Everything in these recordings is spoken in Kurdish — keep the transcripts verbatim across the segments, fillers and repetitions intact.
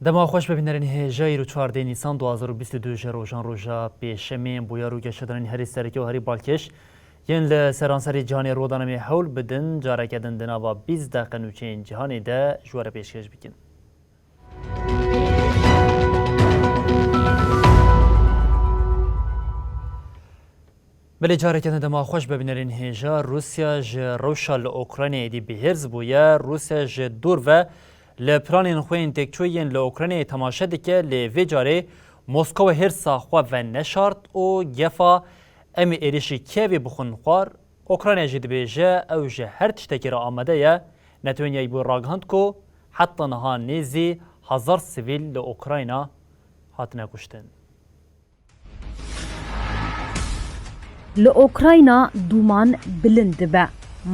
Dema xweş be bînerên hêja, îro çardeh Nîsan du hazar û bîst û du ji rojan roja pêşemê, bûyar û geşedanên herî sereke û herî balkêş yên li seranserê cîhanê rû dane, em ê hewl bidin careke din di nava bîst deqe nûçeyên cîhanê de ji we re pêşkêş bikin. Belê, careke din dema xweş be bînerên hêja. Rûsya ji rewşa li Ukraynayê êdî bihêrs bûye. Rûsya ji dûr ve li planên xwe yên têkçûyî yên li Ukraynayê temaşe dike, lê vê carê Moskowa hêrsa xwe veneşart û gefa "Em ê êrişî Kievê bixwin" xwar. Ukrayna jî dibêje ew ji her tiştekî re amade ye. Netewên Yekbûyî ragihand ku heta niha nêzî hezar sivîl li Ukrayna hatine kuştin. Li Ukrayna dûman bilind dibe.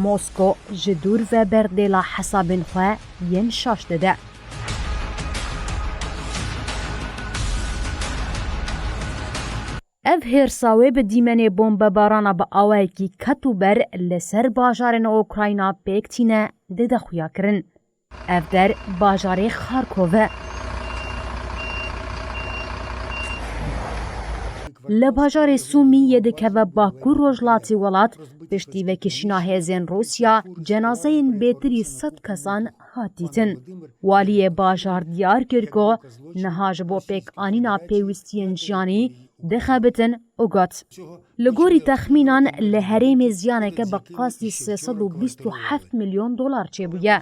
Mosko ji dûr ve berdêla hesabên xwe yên şaş dide. Ev hêrsa wê bi dîmenê bombebarana bi awayekî ketûber li ser bajarên Ukrayna pêk tîne dide xuyakirin. Ev der bajarê Xarkov e. Li bajarê Sûmî yê dikeve bakur rojhilatî welat, piştî vekişîna hêzên Rûsya, cenazeyên bêtirî sed kesan hat dîtin. Waliyê bajar diyar kir ku niha ji bo pêkanîna pêwîstiyên jiyanî dixebitin û got, "Li gorî texmînan li herêmê ziyaneke bi qasî sê sed û bîst û heft milyon dolar çêbûye."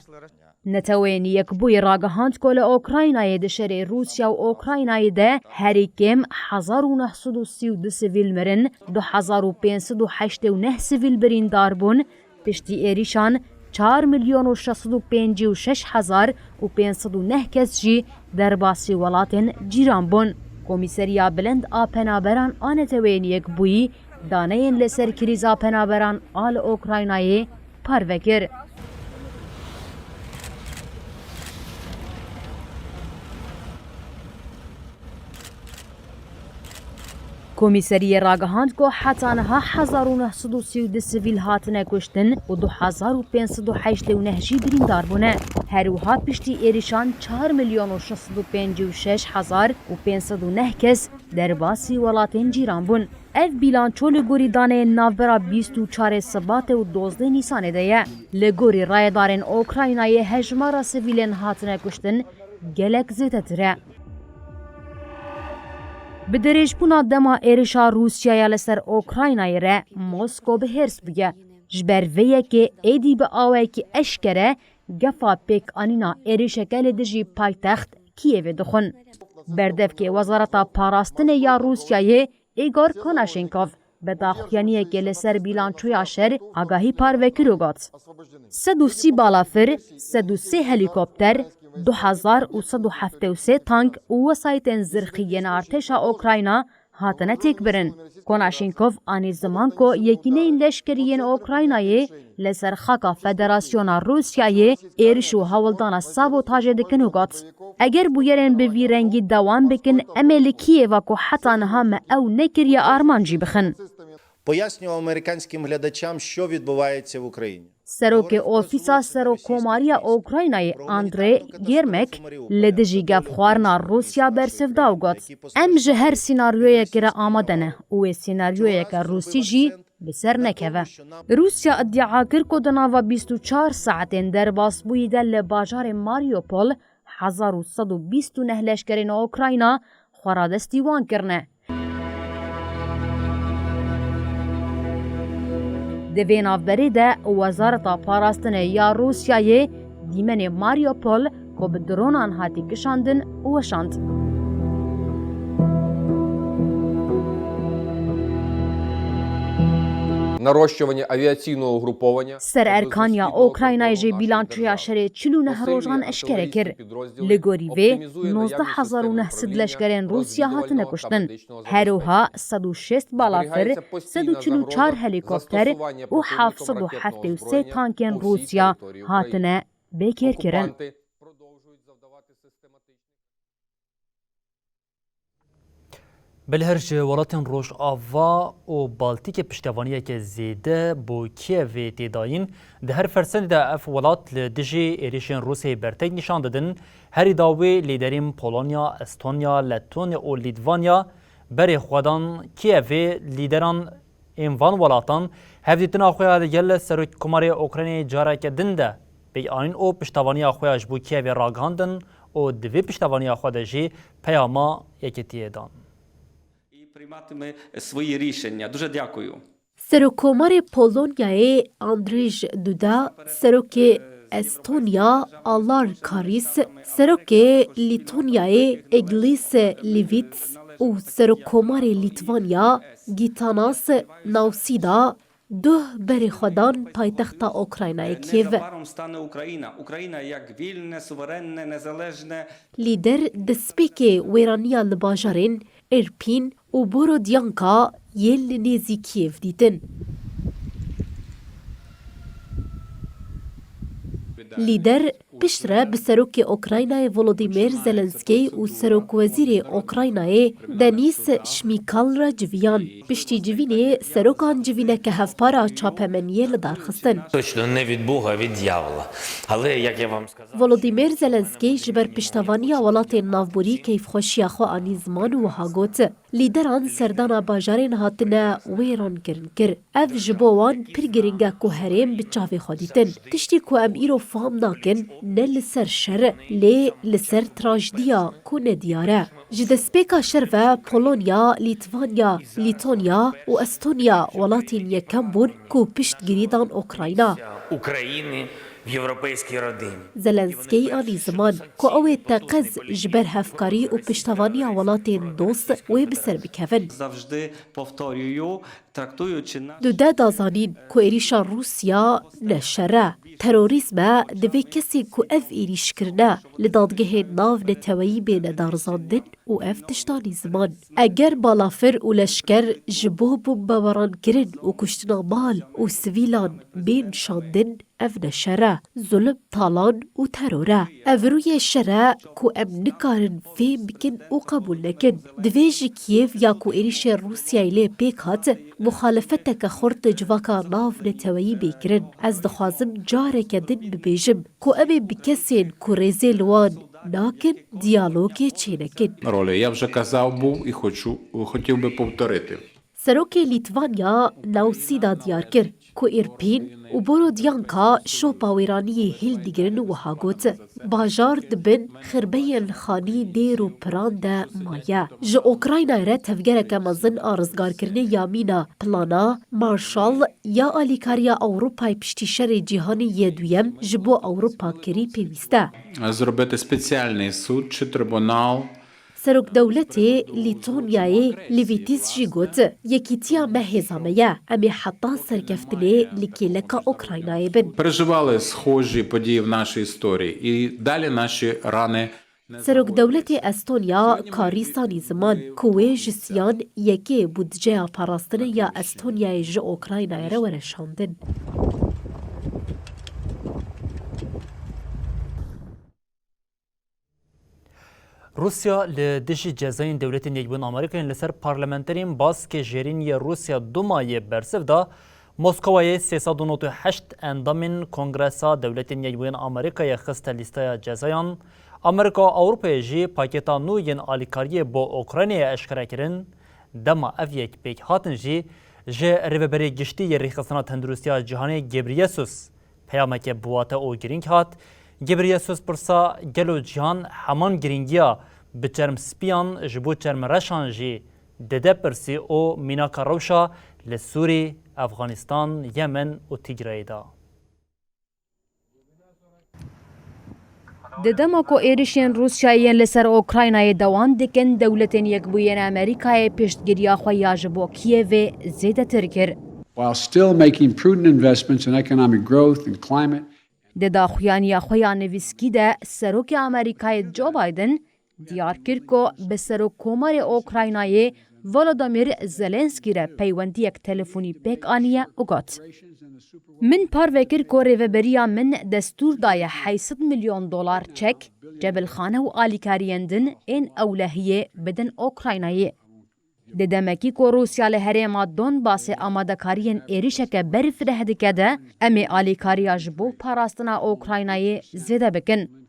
Netewên Yekbûyî ragihand ku li Ukraynayê di şerê Rûsya û Ukraynayê de herî kêm hezar û neh sed û sî û du sivîl mirin, du hezar û pênc sed û heştê û neh sivîl birîndar bûn, piştî êrîşan çar milyon û şeş sed û pêncî û şeş hezar û pênc sed û neh kes jî derbasî welatên cîran bûn. Komîseriya Bilind a Penaberan a Neteweyên Yekbûyî daneyên li ser krîza penaberan a li Ukraynayê parve kir. Komîseriyê ragihand ku heta niha hezar û neh sed û sî û du sivîl hatine kuştin û du hezar û pênc sed û heştê û neh jî birîndar bûne. Her wiha piştî êrîşan çar milyon û şeş sed û pêncî û şeş hezar û pênc sed û neh kes derbasî welatên cîran bûn. Ev bîlanço li gorî daneyên navbera bîst û çarê Sibatê û dozdeh Nîsanê de ye. Li gorî rayedarên Ukraynayê hejmara sivîlên hatine kuştin gelek zêdetir e. Bi dirêjbûna dema êrişa Rûsyaya li ser Ukraynayê re Mosko bi hêrs bûye. Ji ber vê yekê êdî bi awayekî eşkere gefa pêkanîna êrişeke li dijî paytext Kiyevê dixwin. Berdevkê Wezareta Parastinê ya Rûsyayê Igor Konashenkov bi daxuyaniyekê li ser bîlançoya şer agahî parve kir û got, "Sed û sî balafir, sed û sê helîkopter, du hezar û sed û heftê û sê tank û wesayîtên zirxî yên artêşa Ukrayna hatine têkbirin." Konashenkov anî ziman ku yekîneyên leşkerî yên Ukraynayê li ser xaka Federasyona Rûsyayê êriş û hewldana sabotajê dikin û got, "Eger bûyerên bi vî rengî dewam bikin, em ê li Kiyeva ku heta niha me ew nekiriye armanc jî bixin." Пояснював американським глядачам, що відбувається в Україні. Serokê Ofîsa Serokkomariya Ukraynayê Andrê Yermek li dijî gefxwarina Rûsya bersiv da û got, "Em ji her senaryoyekê re amade ne û wê senaryoyeke Rûsî jî bi ser nekeve." Rûsya îdia kir ku di nava bîst û çar saetên derbasbûyî de li bajarê Mariupol hezar û sed û bîst û neh leşkerên Ukrayna xwe radestî wan kirine. Di vê navberê de Wezareta Parastinê ya Rûsyayê dîmenê Mariupol ku bi dronan hatî kişandin weşand. Нарощування авіаційного угруповання. Ser erkaniya Ukraynayê jî bîlançoya şerê çil û neh rojan eşkere kir. Li gorî vê, nozdeh hezar û neh sed leşkerên Rûsya hatine kuştin. Her wiha sed û şêst balafir, sed û çil û çar helîkopter û heft sed û heftê û sê tankên Rûsya hatine bêkêrkirin. Belê her ji welatên Rojava û Baltîkê piştevaniyeke zêde bo Kîevê tê dayîn. Di her fersendê de ev welat li dijî êrîşên Rûsyayê bertek nîşan didin. Herî dawî lîderên Polonya, Estonya, Letonya û Lîtvanya berê xwe dan Kîevê. Lîderan ên van welatan hevdîtina xwe ya li gel Serokkomarê Ukraynayê careke din de pêk anîn û piştevaniya xwe ya ji bo Kîevê ragihandin û di vê piştevaniya xwe de jî peyama yekitiyê dan. І прийматиме свої рішення. Дуже дякую. Serokkomarê Polonyayê Andrzej Duda, Serokê Estonya Alar Karis, Serokê Lîtonyayê Eglis Levits û Serokkomarê Lîtvanya Gitanas Nausida duh berê xwe dan paytexta Ukraynayê Kiev. Незабаром стане Україна. Україна як вільне, суверенне, незалежне. Lîder destpêkê wêraniya li bajarên Irpîn û Borodyanka yên li nêzî Kiev dîtin. Lîder piştre bi Serokê Ukraynayê Volodymyr Zelenskî û Serokwezîrê Ukraynayê Denîs Şmîkal re civiyan. Piştî civînê serokan civîneke hevpar a çapemeniyê li dar xistin. Точно не від Бога, а від дьявола. Але, як я вам сказав, Volodymyr Zelenskî ji ber piştevaniya welatên navborî keyfxweşiya xwe anî ziman û wiha got, Lîderan serdana bajarên hatine wêrankirin kir. Ev ji bo wan pir giring e ku herêm bi çavê xwe dîtin. Tiştî ku em îro fam nakin, ne li ser şer, lê li ser trajdiya ku nediyar e. Ji destpêka şer ve Polonya, Lîtvanya, Lîtonya û Estonya welatên yekem bûn ku piştgirî dan Ukrayna. України в європейській родині. Zelenskî anî ziman ku ew ê teqez ji ber hevkarî û piştevaniya welatên dost wê bi ser bikevin. Завжди повторюю, трактуючи наш Duda da zanîn ku êrîşa Rûsya ne şer e. Terorîzm e, divê kesên ku ev êrîş kirine li dadgehên navneteweyî bêne darizandin û ev tişt anî ziman. Eger balafir û leşker ji bo bombebarankirin û kuştina mal û sivîlan bên şandin, ev ne şer e, zulm, talan û teror e. Ev rûyê şer e ku em nikarin fêm bikin û qebûl nekin. Divê ji Kîev ya ku êrîşê Rûsyayê lê pêk hat, muxalefeteke xurt civaka navneteweyî bê kirin. Ez dixwazim careke din bibêjim ku em ê bi kesên ku rêzê li wan nakin, diyalogê çênekin. Ролі. Я вже казав був і хочу, хотів би повторити. Serokê Lîtvanya Nausida diyar kir ku Îrpîn û Borodyanka şopa wêraniyê hîl digirin û wiha got, Bajar di bin xirbeyên xanî dêr û piran de maye. Ji Ukraynayê re tevgereke mezin a rizgarkirinê ya mîna plana Marshall ya alîkariya Ewropayê piştî şerê cîhanê yê duyem ji bo Ewropa kirî pêwîst e. Зробити спеціальний суд чи трибунал. Serokdewletê Lîtonyayê Levîtîs jî got, Yekîtiya me hêza me ye. Em ê heta serkeftinê li kêleka Ukraynayê bin. Переживали схожі події в нашій історії, і далі наші рани не Serokdewletê Estonya Karîs anî ziman ku wê ji Siyan yekê budceya parastinê ya Estonyayê ji Ukraynayê re were şandin. Rûsya li dijî cezayên Dewletên Yekbûyî yên Amerîkayê li ser parlamenterên baskê jêrîn yê Rûsya Dumayê bersiv da. Moskowayê sê sed û nod û heşt endamên Kongresa Dewletên Yekbûyî yên Amerîkayê xiste lîsteya cezayan. Amerîka û Ewropayê jî pakêta nû yên alîkariyê bo Ukraynayê eşkere kirin. Dema ev yek pêk hatin jî ji Rêveberê Giştî yê Rêxistina Tenduristiya Cîhanê Gebriyesus peyameke bi wate û girîng hat. Gebriyesus pirsa gelo cîhan heman girîngiya bi çermspiyan ji bo çermreşan jî dide pirsî û mînaka rewşa li Sûrî, Efxanistan, Yemen û Tigrayê da. Di dema ku êrişên Rûsyayê yên li ser Ukraynayê dewam dikin, Dewletên Yekbûyî yên Amerîkayê piştgiriya xwe ya ji bo Kîevê zêdetir kir. While still making prudent investments in economic growth and climate, Di daxuyaniya xwe ya nivîskî de, Serokê Amerîkayê Joe Biden diyar kir ku bi Serokkomarê Ukraynayê Volodymyr Zelenskî re peywendiyek telefonî pêk aniye û got, Min parve kir ku rêveberiya min destûr daye heyt sed milyon dolar çek, cebilxane û alîkariyên din ên ewlehiyê bidin Ukraynayê. Di demekî ku Rûsya li herêma Donbasê amadekariyên êrişeke berfireh dike de, em ê alîkariya ji bo parastina Ukraynayê zêde bikin.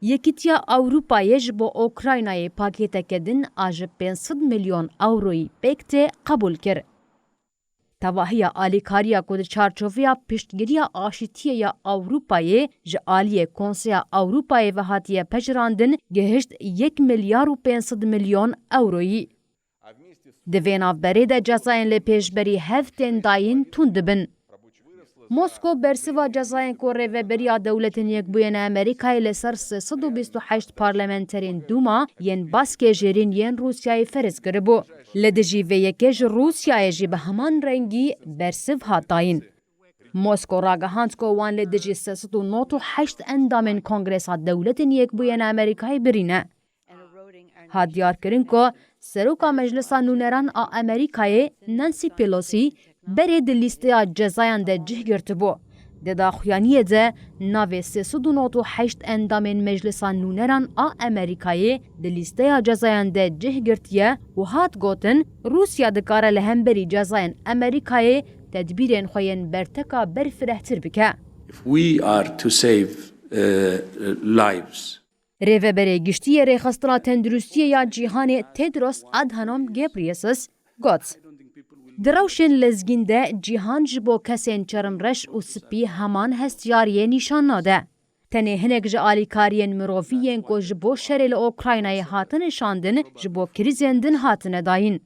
Yekîtiya Ewropayê ji bo Ukraynayê pakêteke din a ji pênc sed milyon ewroyî pêk tê qebûl kir. Tevahiya alîkariya ku di çarçoveya piştgiriya aşîtiyê ya Ewropayê ji aliyê Konseya Ewropayê ve hatiye pejirandin, gihişt yek milyar û pênc sed milyon ewroyî. Di vê navberê de cezayên li pêşberî hev tên dayîn tund dibin. Mosko bersiva cezayên ku Rêveberiya Dewletên Yekbûyên Amerîkayê li ser sê sed û bîst û heşt parlamenterên Dûma yên baskê jêrîn yên Rûsyayê ferz kiribû. Li dijî vê yekê ji Rûsyayê jî bi heman rengî bersiv hat dayîn. Mosko ragihand ku wan li dijî sê sed û nod û heşt endamên Kongresa Dewletên Yekbûyên Amerîkayê birîne. Hat diyarkirin ku Seroka Meclisa Nûneran a Amerîkayê Nancy Pelosi berê di lîsteya cezayan de cih girtibû. Di daxuyaniyê de navê sê sed û nod û heşt endamên Meclisa Nûneran a Amerîkayê di lîsteya cezayan de cih girtiye û hat gotin, Rûsya dikare li hemberî cezayên Amerîkayê tedbîrên xwe yên berteka berfirehtir bike. If we are to save, uh, lives, Rêveberê Giştî yê Rêxistina Tenduristiyê ya Cîhanê Tedros Adhanom Ghebreyesus got, di rewşên lezgîn de cîhan ji bo kesên çermreş û spî heman hestiyariyê nîşan nade. Tenê hinek ji alîkariyên mirovî yên ku ji bo şerê li Ukraynayê hatine şandin, ji bo krîzên din hatine dayîn.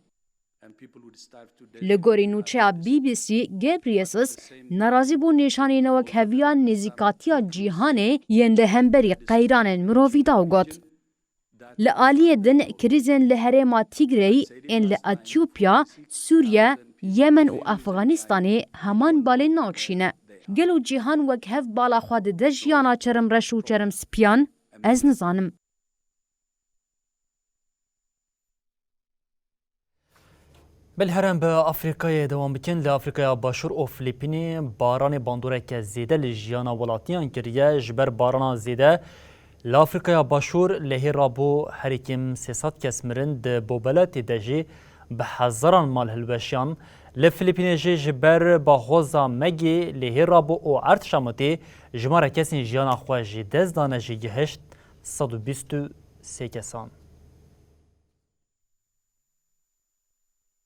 Li gorî nûçeya B B C, Ghebreyesus nerazîbûn nîşanî ne wekheviya nêzîkatiya cîhanê yên li hemberî qeyranên mirovî da û got, Li aliyê din krîzên li herêma Tigrey ên li Etiyopya, Sûriye, Yemen û Efxanistanê heman balê nakişîne. Gelo cîhan wekhev bala xwe dide jiyana çermreş û çermspiyan? Ez nizanim. Belê, here em bi Afrîkayê dewam bikin. Li Afrîkaya Başûr û Filîpînê baranê bandoreke zêde li jiyana welatiyan kiriye. Ji ber barana zêde li Afrîkaya Başûr lehî rabû herî kêm sê sed kes mirin, di Bobeletê de jî bi hezaran mal hilweşiyan. Li Filîpînê jî ji ber bahoza Megê lehî rabû û erd şamotî, jimara kesên jiyana xwe ji dest dane jî gihişt sed û bîst û sê kesan.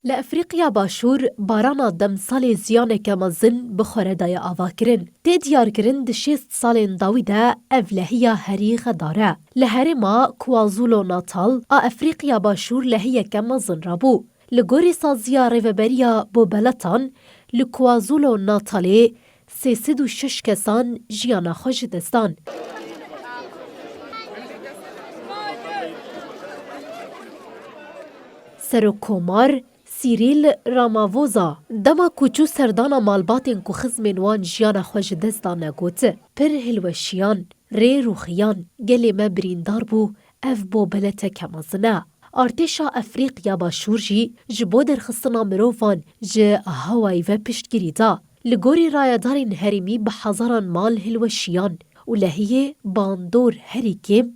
Li Efrîqya Başûr barana demsalê ziyaneke mezin bi xwe re daye avakirin. Tê diyarkirin di şêst salên dawî de ev lehiya herî xedar e. Li herêma KwaZulu Natal a Efrîqya Başûr lehiyeke mezin rabû. Li gorî saziya Rêveberiya Bobeletan, li KwaZulu Natalê sê sed û şeş kesan jiyana xwe ji dest dan. Serokkomar Cyril Ramaphosa dema ku çû serdana malbatên ku xizmên wan jiyana xwe ji dest dane got, pir hilweşiyan, rê rûxiyan, gelê me birîndar bû, ev bobeleteke mezin e. Artêşa Efrîqya Başûr jî ji bo derxistina mirovan ji hawayî ve piştgirî da. Li gorî rayedarên herêmî bi hezaran mal hilweşiyan û lehiyê bandor herî kêm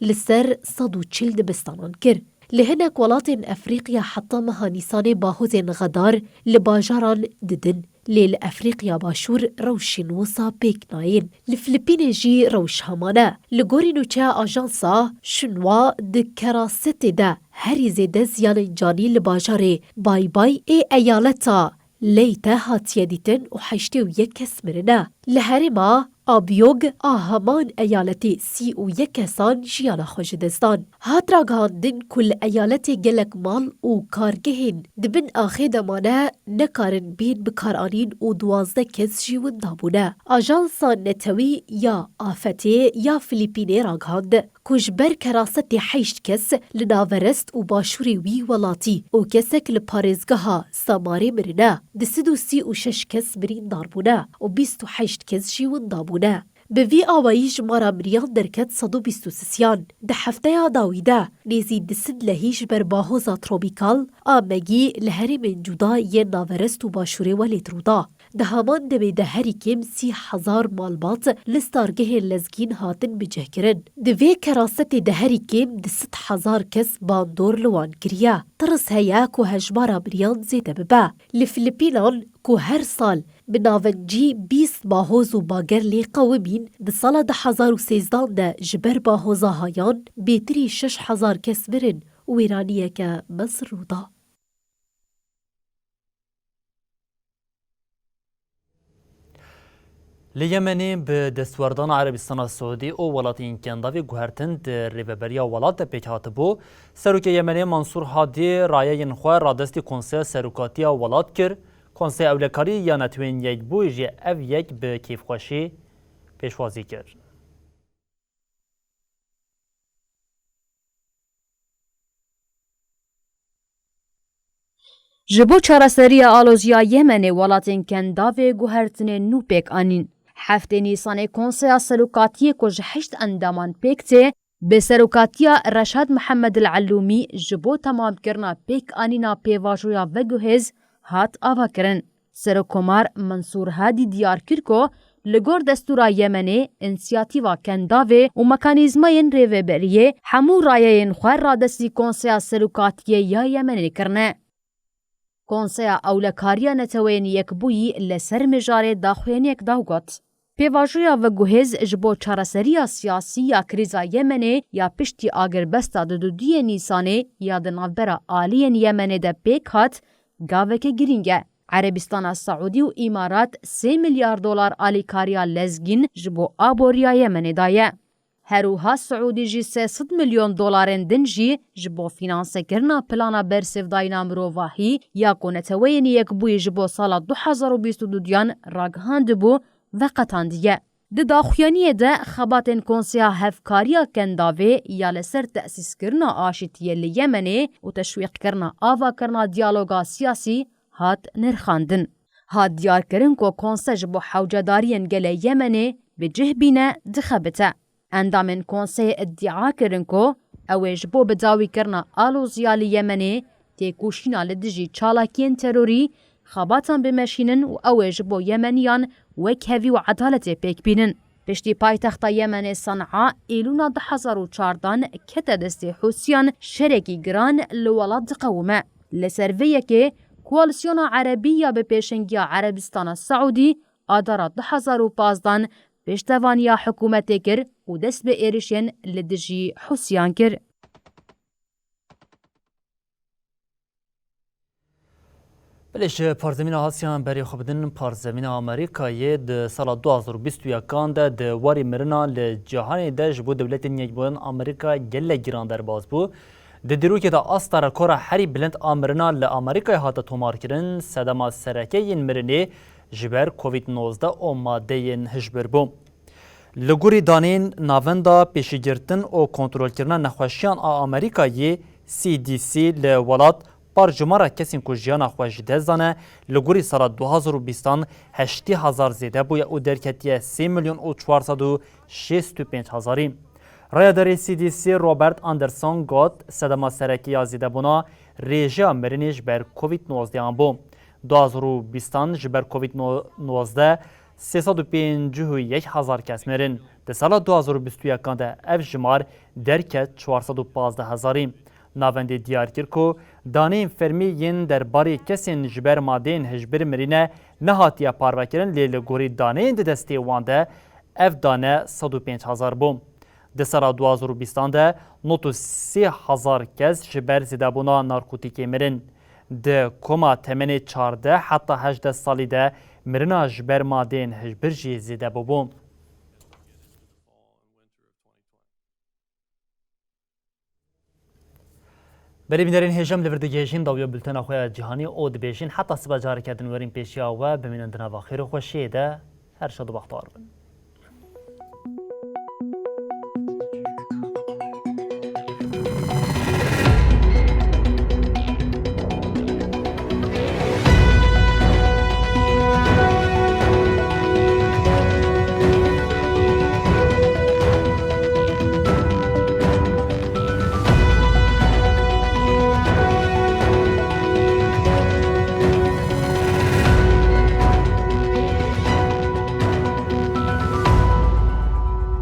li ser sed û çil dibistanan kir. Li hinek welatên Efrîqya heta meha Nîsanê bahozên xedar li bajaran didin. Lê li Efrîqya Başûr rewşên wisa pêk nayên. Li Filîpînê jî rewş heman e. Li gorî nûçeya ajansa Xinhua di kerasetê de herî zêde ziyanên canî li bajarê Baybay ê eyaleta Leyte hatiye dîtin û heştê û yek kes mirine. Li herêma Abyog a heman eyaletê sî û yek kesan jiyana xwe ji dest dan. Hat ragihandin ku li eyaletê gelek mal û kargehên di bin axê de mane nekarin bên bikaranîn û duwazdeh kes jî winda bûne. Ajansa Netewî ya Afetê ya Filîpînê ragihand ku ji ber kerasetê heşt kes li naverest û başûrê wî welatî û kesek li parêzgeha Samarê mirine. Du sed û sî û şeş kes birîndar bûne û bîst û heşt kes jî winda bûne. Bi vî awayî jimara miriyan derket sed û bîst û sisiyan. Di hefteya dawî de nêzî du sed lehî ji ber bahoza tropîkal a Megî li herêmên cuda yên naverest û başûrê welêt rû da. Di heman demê de herî kêm sî hezar malbat li stargehên lezgîn hatin bicihkirin. Di vê kerasetê de herî kêm du sed hezar kes bandor li wan kiriye. Tirs heye ku hejmara miriyan zêde bibe. Li Filipînan ku her sal bi navencî bîst bahoz û bager lê qewimîn, di sala du hezar û sêzdan de ji ber bahoza hayan bêtirî şeş hezar kes mirin û wêraniyeke mezin rû da. Li Yemenê bi destwerdana Erebistana Siûdî û welatên Kendavê guhertin di rêveberiya welat de pêk hatibû. Serokê Yemenê Mansûr Hadî rayeyên xwe radestî Konseya Serokatiya Welat kir. Konseya Ewlekarî ya Neteweyên Yekbûyî jî ev yek bi kêfxweşî pêşwazî kir. Ji bo çareseriya aloziya Yemenê welatên Kendavê guhertinên nû pêk anîn. Heftê Nîsanê Konseya Serokatiyê ku ji heşt endaman pêk tê, bi serokatiya Reşad Mihemed El Elûmî ji bo temamkirina pêkanîna pêvajoya veguhêz hat avakirin. Serokkomar Mansûr Hadî diyar kir ku li gor destûra Yemenê, însiyatîva Kendavê û mekanîzmayên rêveberiyê hemû rayeyên xwe radestî Konseya Serokatiyê ya Yemenê kirine. Konseya Ewlekariya Neteweyên Yekbûyî li ser mijarê daxuyaniyek da û got, Pêvajoya veguhêz ji bo çareseriya siyasî ya krîza Yemenê ya piştî agirbesta di duduyê Nîsanê ya di navbera aliyên Yemenê de pêk hat, gaveke girîng e. Erebistana Seûdî û Îmarat sê milyar dolar alîkariya lezgîn ji bo aboriya Yemenê daye. Her wiha Siûdî jî sê sed milyon dolarên din jî ji bo fînansekirina plana bersêvdayîna mirovahî ya ku Neteweyên Yekbûyî ji bo sala du hezar û bîst û duyan ragihandibû, veqetandiye. Di daxuyaniyê de xebatên Konseya Hevkariya Kendavê ya li ser tesîskirina aşîtiyê li Yemenê û teşwîqkirina avakirina diyaloga siyasî hat nirxandin. Hat diyarkirin ku konse ji bo hewcedariyên gelê Yemenê bi cih bîne dixebite. Endamên konseyê îdia kirin ku ew ê ji bo bidawîkirina aloziya li Yemenê, têkoşîna li dijî çalakiyên terorî, xebatan bimeşînin û ew ê ji bo Yemeniyan wekhevî û edaletê pêk bînin. Piştî paytexta Yemenê San'a Îlûna du hezar û çardan kete destê Hûsiyan, şerekî giran li welat diqewime. Li ser vê yekê, Koalîsyona Erebî ya bi pêşengiya Erebistana Seûdî Adara du hezar û pazdan pêştevaniya hikûmetê kir û dest bi êrişên li dijî Hûsiyan kir. Belê ji parzemîna Asya berê xwe bidin parzemîna Amerîkayê. Di sala du hezar û bîst û yekan de di warê mirina li cîhanê de ji bo Dewletên Yekbûyî Amerîka gelek giran derbas bû. Di dîrokê de asta rekora herî bilind a mirina li Amerîkayê hate tomarkirin, sedema sereke yên mirinê ji ber Covid nozdeh û madeyên hişbir bû. Li gorî daneyên Navenda Pêşîgirtin û Kontrolkirina Nexweşiyan a Amerîkayê, C D C, li welat par jimara kesên ku jiyana xwe ji dest dane, li gorî sala du hezar û bîstan heştê hezar zêde bûye û derketiye sê milyon û çar sed û şêst û pênc hezarî. Rayedarê C D C Robert Anderson got, sedema sereke ya zêdebûna rêjeya mirinê ji ber Covid nozdeh an bû. Du hezar û bîstan ji ber Covid nozdeh sê sed û pêncî û yek hezar kes mirin. Di sala du hezar û bîst û yekan de ev jimar derket çar sed û pazdeh hezarî. Navendê diyar kir ku daneyên fermî yên derbarê kesên ji ber madeyên hişbir mirîne nehatiye parvekirin, lê li gorî daneyên di destê wan de ev dane sed û pênc hezar bû. Di sala du hezar û bîstan de nod û sê hezar kes ji ber zêdebûna narkotîkê mirin. Di koma temenê çardeh heta hejdeh salî de mirina ji ber madeyên hişbir jî zêde bûbû. Belê bînerên hêja, em li vir digihêjin dawiya bultena xwe ya cîhanî û dibêjin heta siba careke din werin pêşiya we, bimînin di nava xêr û xweşiyê de, her şad û bextewar bin.